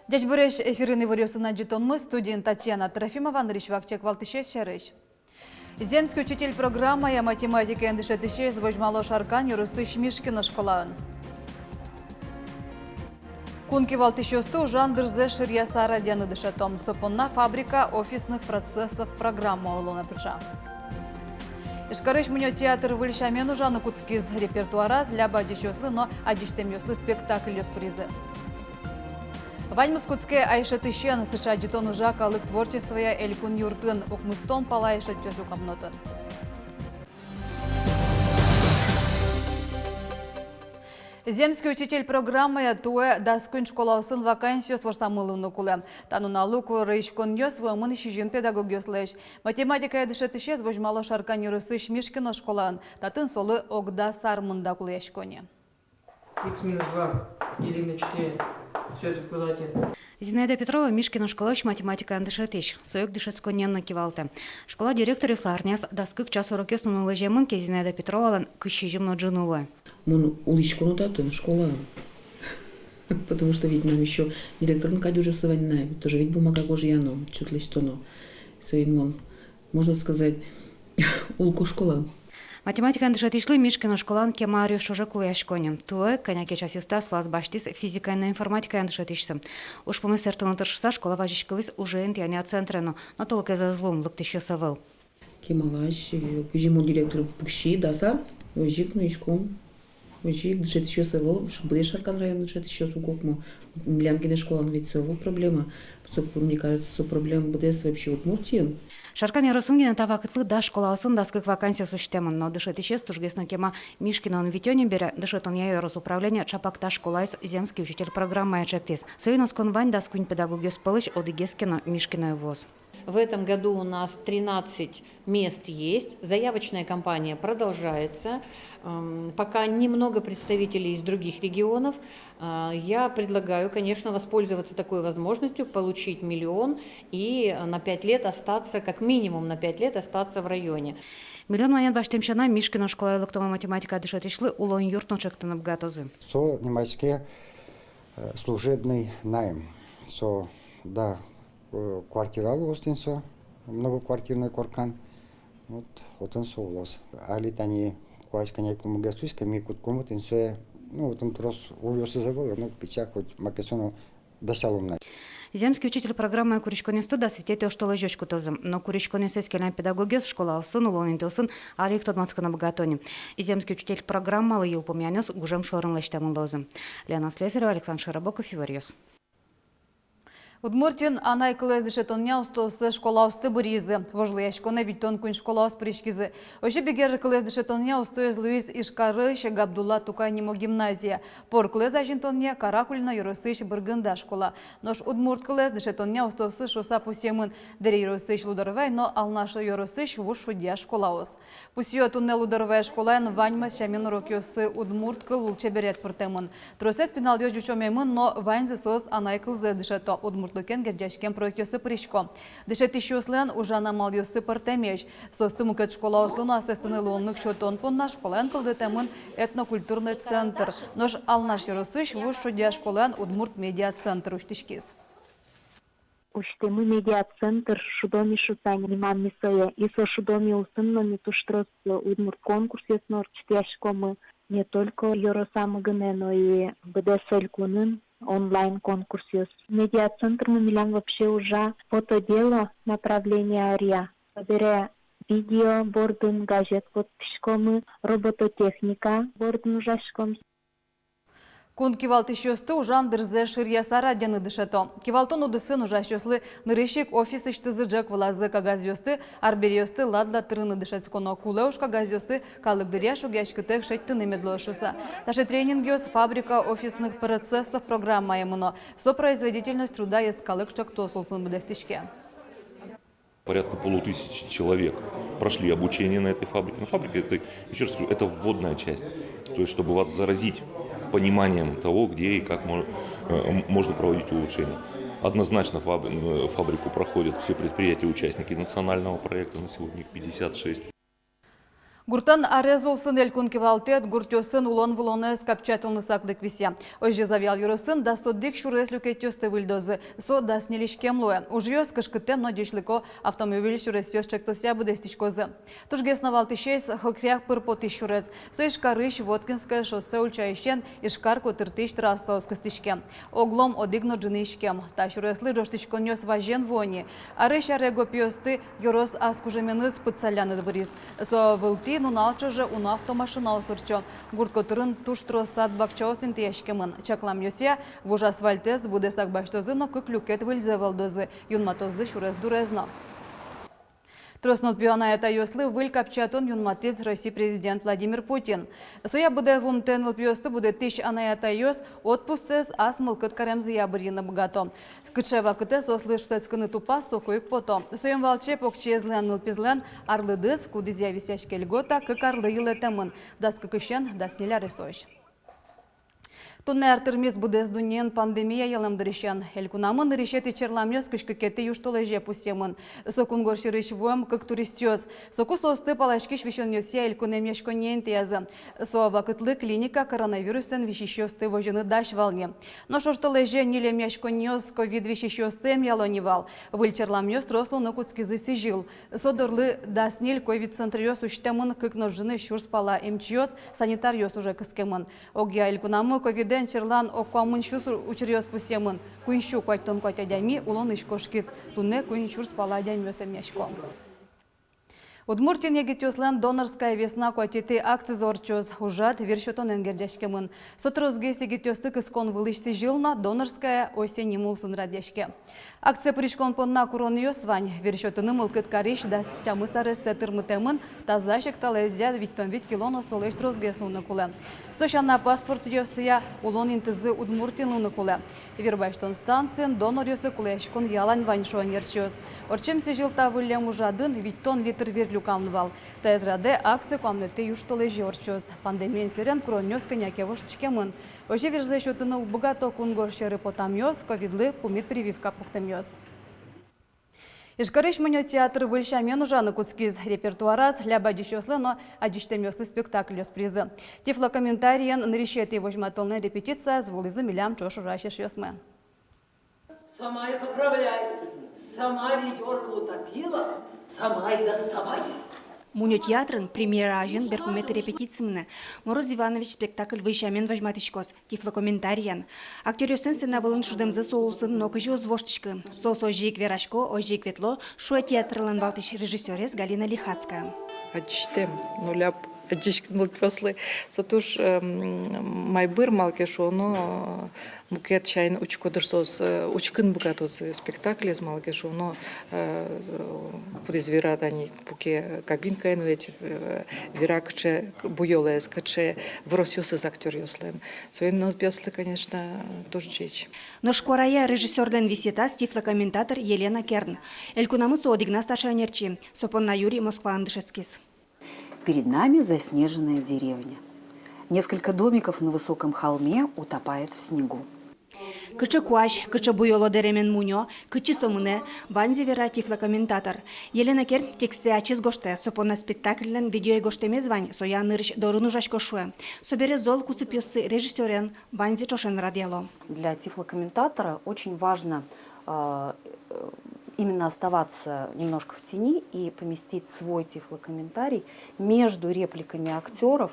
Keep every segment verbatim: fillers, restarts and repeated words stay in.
Ӟечбуресь! Эфирын «Иворъёс» но ӝытонмы, студиын Татьяна Трофимова. Нырысь вакчияк валтӥсез сярысь. «Земский учитель» программая математикаен дышетӥсез возьмало Шаркан ёросысь Мишкино школаын. Кун кивалтӥсьёсты ужан дырзэ шыръяса радъяны дышето. Со понна «Фабрика офисных процессов» программа улонэ пыӵа. Ижкарысь мунё театр выль сямен ужаны кутскиз. Репертуараз ляб адӟисьёслы но адӟисьтэмъёслы спектакльёс пыризы. Ваньмыз кутске айшетӥсен. Сыӵе адӟытон ужа калык творчествоя элькун юртын, укмыстон пала айшетъёс люкамын отын. «Земский учитель» программая туэ дас куинь школаосын вакансиос ворсамын луыны кулэ. Та нуналлы куриськонъёс вуэмын сизьым педагогъёслэсь. Математикая дышетӥсез возьмало Шаркан ёросысь Мишкино школаын. Татын солы ог дас ар мында кулэясько ни. Икс минус два делить на четыре. Всё это в квадрате. Зинаида Петрова Мишкино школаысь математикаен дышетӥсь. Со ик дышетсконнин но кивалтэ. Школа директоръёслы арняяз дас кык час урокъёс нуыны лэземын ке, Зинаида Петровалэн кызь сизьым но ӝыны луэ. Мон улӥсько но татын, школаын. Потому что ведь нам ещё директорын кадь ужъёсыз вань на, ведь тоже ведь бумага гожъяно, учёт лэсьтоно. Соин мон, можно сказать, улӥсько школаын. Математикаен дышетӥсьлы Мишкино школаын кема аръёс ӵоже кулэясько ни. Туэ кӧня ке часъёсты аслаз басьтӥз физикаен но информатикаен дышетӥсьсы. Ужпумез сэртыны тыршыса, школа вазиськылӥз уже интыян центре но, но толкез ӧз лу, лыктӥсьёс ӧвӧл. Кемалась, э, кызьы мон директор пукси дас ар, озьы ик нуиськом. Озьы ик дышетӥсьёс ӧвӧл, быдэс Шаркан район дышетӥсьёс уг окмо. Милям гинэ школаын ведь со ӧвӧл проблема. Со, мне кажется, со проблема быдэс вообще Удмуртиын. Шаркан ёросын гинэ та вакытлы дас школаосын дас кык вакансиос усьтэмын, но дышетӥсез тужгес но кема Мишкиноын витё ни бере, дышетонъя ёрос управление ӵапак та школаез «Земский учитель» программая ӵектӥз. Соин оскон вань дас куинь педагогъёс пӧлысь одӥгез ке но Мишкиное вуоз. В этом году у нас тринадцать мест есть, заявочная кампания продолжается. М, пока немного представителей из других регионов. А, я предлагаю, конечно, воспользоваться такой возможностью, получить миллион и на пять лет остаться, как минимум на пять лет остаться в районе. Миллион манет басьтэм сяна, Мишкино школае лыктомо математика дышетӥсьлы улон юрт но ӵектыны быгатозы. Со нимаське, э, служебный найм. Со, да, э, квартира луоз тӥни со, многоквартирной коркан. Вот, отын со улоз. Али тани куазь кӧня ке мугез луиз ке, ми кутскомы тӥни сое, ну, отын трос ужъёсыз ӧвӧл, ну, пичак хоть маке со но дасялом на. «Земский учитель» программае куриськонъёсты дас витетӥ оштолэзёзь кутозы. Но куриськонъёссэс келям педагогъёс школаосын, улон интыосын али ик тодматскыны быгато ни. «Земский учитель» программалы йылпумъянъёс гужем шорын лэсьтэмын луозы. Лена Слесарева, Александр Широбоков, «Иворъёс». Удмуртиын анай кылэз дышетонъя устоосыз школаосты быръизы. Вожвылъяськонэ витьтон куинь школаос пыриськизы. Озьы бигер кылэз дышетонъя устоез луиз Ижкарысь Габдулла Тукай нимо гимназия. Пор кылэз азинтонъя Каракулино ёросысь Быргында школа. Нош удмурт кылэз дышетонъя устоосыз шуыса пусъемын Дэри ёросысь Лудорвай но Алнаш ёросысь Вуж Шудья школаос. Пусъё, туннэ Лудорвай школаын ваньмыз сямен урокъёсы удмурт кыл лулчеберет пыртэмын. Тросэз пиналъёс ӟучомемын, но ваньзы соос анай кылзэс дышето, удмуртлыкен герӟаськем проектъёсы пырисько. Дышетӥсьёслэн ужан амалъёссы пӧртэмесь. Соосты мукет школаослы но асэстыны луонлык сётон понна школаын кылдытэмын этнокультурной центр. Нош Алнаш ёросысь Вуж Шудья школаын удмурт медиацентр усьтӥськиз. Усьтӥмы медиацентр «Шудоми» шуыса, нимам ми сое. И со «Шудомиусын» но ми туж трос удмурт конкурсъёс но ортчытъяськомы. Не только ёросамы гинэ, но и быдэс элькунын онлайн конкурсъёс. Медиацентрмы милям вообще ужа «Фото дело» направление ӧръя. Собере видео бордын газет воттӥськомы, робототехника бордын ужаськом. Кун кивалтӥсьёсты ужан дырзэ шыръяса радъяны дышето. Кивалтон удысын ужасьёслы нырысь ик офисысьтызы ӝӧк вылазы кагазъёсты, арбериосты лад-лад тырыны дышетсконо, кулэ уж кагазъёсты калык дыръя шугъяськытэк шедьтыны мед луоз шуыса. Таӵе тренингъёс «Фабрика офисных процессов» программае мыно. Со «Производительность труда» йӧскалык ӵектос улсын быдэстӥське. Порядка полутысячи человек прошли обучение на этой фабрике. Но фабрика, это, ещё раз скажу, это вводная часть. То есть, чтобы вас заразить пониманием того, где и как мо-, э, м-, можно проводить улучшения. Однозначно фаб-, э, фабрику проходят все предприятия-участники национального проекта, на сегодня их пятьдесят шесть. Гуртын арез улсын элькун кивалтэт гуртъёсын улон-вылонэз капчиятонлы саклык висъя. Озьы Завьял ёросын дас одӥг сюрес люкетъёсты выльдозы, со дас ньыль иськем луэ. Ужъёс «Кышкытэм но ӟечлыко автомобиль сюресъёс» чектосъя быдэстӥськозы. Тужгес но валтӥсез — Хохряк пыр потӥсь сюрес. Со Ижкарысь Воткинское шоссе ульчаысен Ижкар котыртӥсь трассаос кыстӥське. Оглом одӥг но ӝыны иськем. Та сюреслы ӝожтӥськонъёс вазен вуо ни. Арысь аре гопиосты ёрос ас кужыменыз пытсалляны выриз. Со вылтӥ нунал ӵоже уно автомашинаос ортчо. Гурт котырын туж трос сад-бакчаос интыяськемын. Чакламъёсъя, вуж асфальтэз быдэсак басьтозы но кык люкет выльзэ вӧлдозы, юнматозы сюрес дурез но. Трос нылпиё анай-атайёслы выль капчиятон юнматӥз Россий президент Владимир Путин. Соя быдэ вуымтэ нылпиосты будэтӥсь анай-атайёс отпусксэс ас мылкыд каремзыя бырйыны быгато. Кыӵе вакытэ соослы шутэтскыны тупа, соку ик пото. Соин валче покчиезлэн, нылпизлэн арлыдыз, кудӥзъя висъяське льгота, кык арлы йылэтэмын: дас кыкысен дас ньыль аресозь. Туннэ ар тырмиз быдэс дуннеын пандемия йылэм дырысен. Элькунамы нырысетӥ черламъёс кызь кыкетӥ южтолэзе пусъемын. Со кунгож сьӧрысь вуэм кык туристъёс. Соку соосты паласькись висёнъёсъя элькун эмъяськонние интыязы. Со вакытлы клиника коронавирусэн висисьёсты возьыны дась вал ни. Нош ужтолэзе ньыль эмъяськонниос ковид висисьёсты эмъяло ни вал. Выль черламъёс трос луыны кутскизы сӥзьыл. Со дырлы дас ньыль ковид центръёс усьтэмын, кык но ӝыны сюрс пала эмчиос, санитаръёс уже кыскемын. Огъя элькунамы ковидэн черлан ог куамын сюрс учыръёс пусъемын, куинь сю куатьтон куать адями улонысь кошкиз, туннэ куинь сюрс пала адямиос эмъясько. Удмуртиын егитъёслэн «Донорская весна» куатетӥ акцизы ортчоз. Ужрад вир сётонэн герӟаськемын. Со тросгес егитъёсты кыскон вылысь сӥзьыл но «Донорская осень» ним улсын радъяське. Акцие пыриськон понна куронъёс вань. Вир сётыны мылкыд карись дас тямыс арессэ тырмытэмын, таза секталаезъя витьтон вить кило но солэсь тросгес луыны кулэ. Со сяна, паспортъёсъя улон интызы Удмуртиын луыны кулэ. Вир басьтон станциын доноръёслы кулэяськон ялан вань, шуо ӧнерчиос. Ортчем сӥзьыл та выллем ужрадын витьтон литр вир люкамын вал. Таиз раде акция куамынэтӥ южтолэзе ортчоз. Пандемиен сэрен куронъёс кӧня ке воштӥськемын. Озьы вирзэ сётыны уг быгато кунгож сьӧры потамъёс, ковидлы пумит прививка пуктэмъёс. Ижкарысь мунё театр выль сямен ужаны кутскиз. Репертуараз ляб адӟисьёслы но адӟисьтэмъёслы спектакльёс пыризы. Тифлокомментариен нырысетӥ возьматонлэн репетицияз вуылӥзы милям ӵош ужась эшъёсмы. Самай поправляй, сама ведёрко утопила, сама и доставай. Мунё театрын премьера азьын берпуметӥ репетиция мынэ. «Мороз Иванович» спектакль выль сямен возьматӥськоз тифлокомментариен. Актёръёслэн сцена вылын шудэмзы со улсын нокызьы уз воштӥськы. Соос озьы ик верасько, озьы ик ветло, шуэ театрлэн валтӥсь режиссёрез Галина Лихацкая. Адӟисьтэм но ляб адӟиське нылпиослы. Со туж, эм, майбыр, малы ке шуоно, э, мукет сямен учко дыр соос, э, учкыны быгатозы спектаклез, малы ке шуоно, э, э, кудӥз вера тани, пуке кабинкаын ведь, э, вера, кыӵе буёлэз, кыӵе выросъёсыз актёръёслэн. Соин нылпиослы, конечно, туж ӟеч. Нош куарая режиссёрлэн висъетаз тифлокомментатор Елена Керн. Элькунамы со одӥгназ таӵе ӧнерчи, со понна юри Москваын дышетскиз. Перед нами заснеженная деревня. Несколько домиков на высоком холме утопает в снегу. Кыӵе куазь, кыӵе буёло дэремен мунё, кытчы со мынэ — ваньзэ вера тифлокомментатор. Елена Керн текстсэ ачиз гожтэ, со понна спектакльлэн видеогожтэмез вань, соя нырысь дорын ужасько, шуэ. Собере зол кусыпъёссы режиссёрен, ваньзэ ӵошен радъяло. Для тифлокомментатора очень важно, э, э, именно оставаться немножко в тени и поместить свой тифлокомментарий между репликами актёров,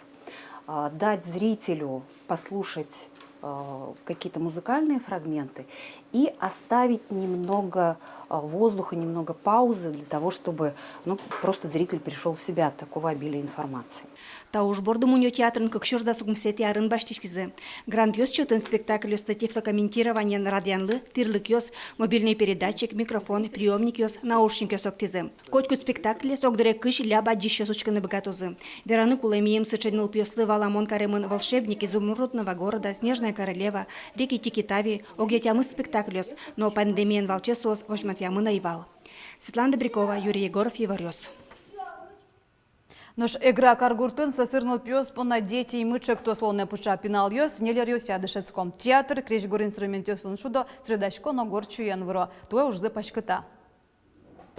а, дать зрителю послушать, э, какие-то музыкальные фрагменты и оставить немного, э, воздуха, немного паузы для того, чтобы, ну, просто зритель пришёл в себя от такого обилия информации. Та уж борды мунё театрын кык сюрс дас укмысэтӥ арын басьтӥськизы. Грантъёс чотын спектакльёсты тифлокомментированиен радъянлы тӥрлыкъёс, мобильный передатчик, микрофон, приёмникъёс, наушникъёс октӥзы. Котькуд спектаклез огдыре кызь ляб адӟисьёс учкыны быгатозы. Вераны кулэ, миым сыӵе нылпиослы валамон каремын «Волшебник изумрудного города», «Снежная королева», «Рикки-Тикки Тави», огъя тямыс спектакльёс, но пандемиен валче соос возьматъямын ӧй вал. Светлана Добрякова, Юрий Егоров, «Иворъёс». Нош Эгра каргуртын сӧсыр нылпиос понна «Дети и мы» ӵектос улонэ пыӵа. Пиналъёс ньыль ёросъя дышетско. Театр, крезьгур инструментъёсын шудо, суредасько но горд сюен выро. Туэ ужзы паськыта.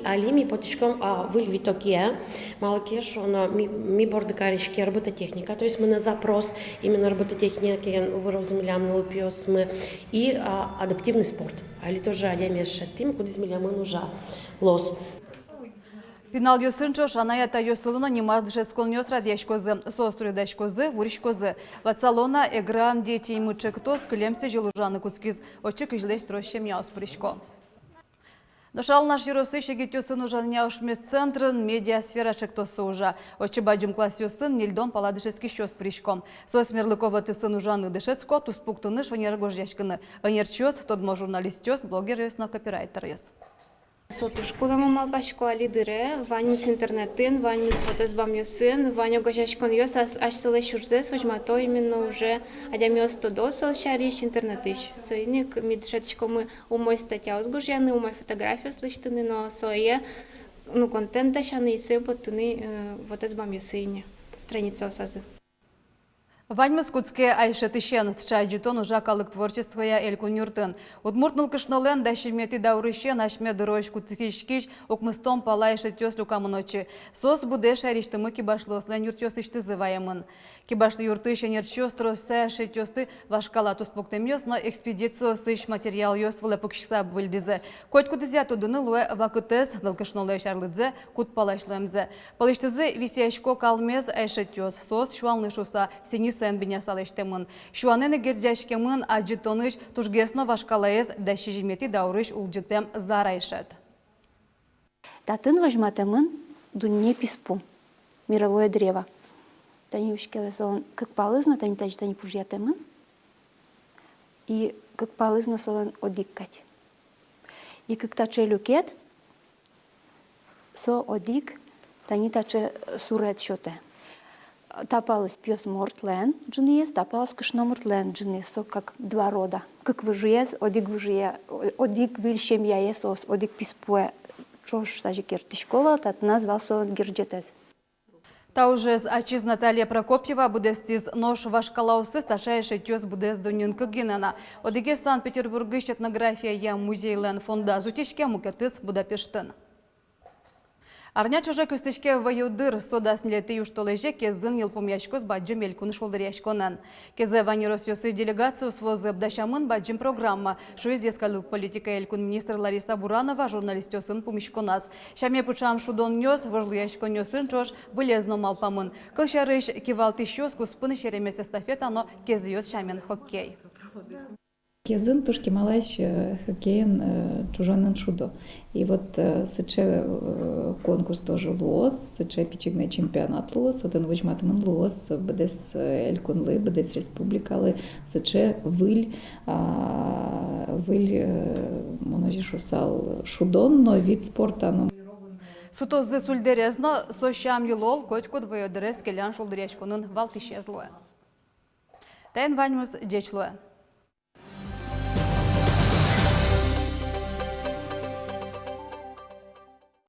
Али ми потӥськом, а, выль витокъя, малы ке шуоно, ми, ми борды кариське робототехника, то есть мынэ запрос именно робототехникаен выроз милям нылпиосмы, и, а, адаптивный спорт. Али тоже адямиез шедьтӥм, кудӥз милемын ужа луоз. Пиналъёсын ӵош анай-атайёслы но нимаз дышетсконъёс радъяськозы, соос суредаськозы, вуриськозы. Ватсалом на, Эграын «Дети и мы» ӵектос кылем сӥзьыл ужаны кутскиз, отчы кызьлэсь трос семьяос пырисько. Нош Алнаш ёросысь егитъёсын ужанъя ошмес центрын «Медиасфера» ӵектоссы ужа. Отчы бадӟым классъёсын ньыльдон пала дышетскисьёс пырисько. Соос мерлыко вотэсын ужаны дышетско, туспуктыны, шонер гожъяськыны. Ӧнерчиос, тодмо журналистъёс, блогеръёс но копирайтеръёс. Со туж кулэм, мон малпасько, али дыре ваньмыз интернетын, ваньмыз вотэс бамъёсын, вань огазеяськонъёс ас-, асьсэлэсь ужзэс возьмато именно уже, адямиос тодо соос сярысь интернетысь. Соин ик ми дышетӥськомы умой статьяос гожъяны, умой фотографиос лэсьтыны, но сое, ну, контент дасяны и сое поттыны, э, вотэс бамъёсы ини, страницаосазы. Ваньмыз кутске айшетысен. Сыӵе адӟытон ужа калык творчествоя элькун юртын. Удмурт нылкышнолэн дас сизьыметӥ даурысен асьме дырозь кутскиськись укмыстон пала айшетъёс люкамын отчы. Соос быдэс шаерысьтымы кибашлыослэн юртъёсысьтызы ваемын. Кибашлы юртысь ӧнерчиос тросэз айшетъёсты вашкала туспуктэмъёс но экспедициосысь материалъёс вылэ пыкиськыса выльдӥзы. Котькудӥзъя тодыны луэ вакытэз, нылкышнолэсь арлыдзэ, куд палась луэмзэ. Пӧлысьтызы висъясько калмез айшетъёс, соос сюанлы шуыса, сӥньысэн биньяса лэсьтэмын. Сюанэн ик герӟаськемын адӟытонысь тужгес но вашкалаез, дас сизьыметӥ даурысь улӟытэм зар айшет. Татын возьматэмын дунне писпу, мировое древо. Тани учкелэ, солэн кык палыз но тани тазьы, тани пужъятэмын. И кык палыз но солэн одӥг кадь. И кык таӵе люкет, со одӥг тани таӵе сурет сётэ. Та палыз пиосмуртлэн ӝыныез, та палыз кышномуртлэн ӝыныез, со как два рода. Кык выжыез, одӥг выжые, о-, одӥг выль семьяе соос, одӥг писпуэ ӵош тазьы керттӥсько вал, татын ас вал солэн герӟетэз. Та ужез ачиз Наталья Прокопьева быдэстӥз, нош вашкалаосыз таӵе айшетъёс быдэс дуннеын кык гинэ на. Одӥгез Санкт-Петербургысь этнография музейлэн фондаз утиське, мукетыз Будапештын. Арня ӵоже кыстӥське вӧйдыр. Со дас ньылетӥ южтолэзе Кезын йылпумъяськоз бадӟым элькун шулдыръяськонэн. Кезэ вань ёросъёсысь делегациос вуозы. Дасямын бадӟым программа, шуиз йӧскалык политикая элькун министр Лариса Буранова журналистъёсын пумиськоназ. Сяме пыӵам шудонъёс, вожвылъяськонъёсын ӵош вылез но малпамын. Кылсярысь, кивалтӥсьёс куспын серемес эстафета но кезыос сямен хоккей. Кезын туж кемалась, э, хоккейын, э, ӵужанэн шудо. И вот, э, сыӵе, э, конкурс тоже луоз, сыӵе пичи гинэ чемпионат луоз, отын возьматэмын луоз быдэс, э, элькунлы, быдэс республикалы сыӵе выль, а, выль, э, мон озьы шуысал, шудон но, вид спорта но. Сутозы сульдэрез но, со сям йылол котькуд вӧйдырез келян шулдыръяськонын валтӥсез луэ. Таин ваньмыз, ӟеч луэ.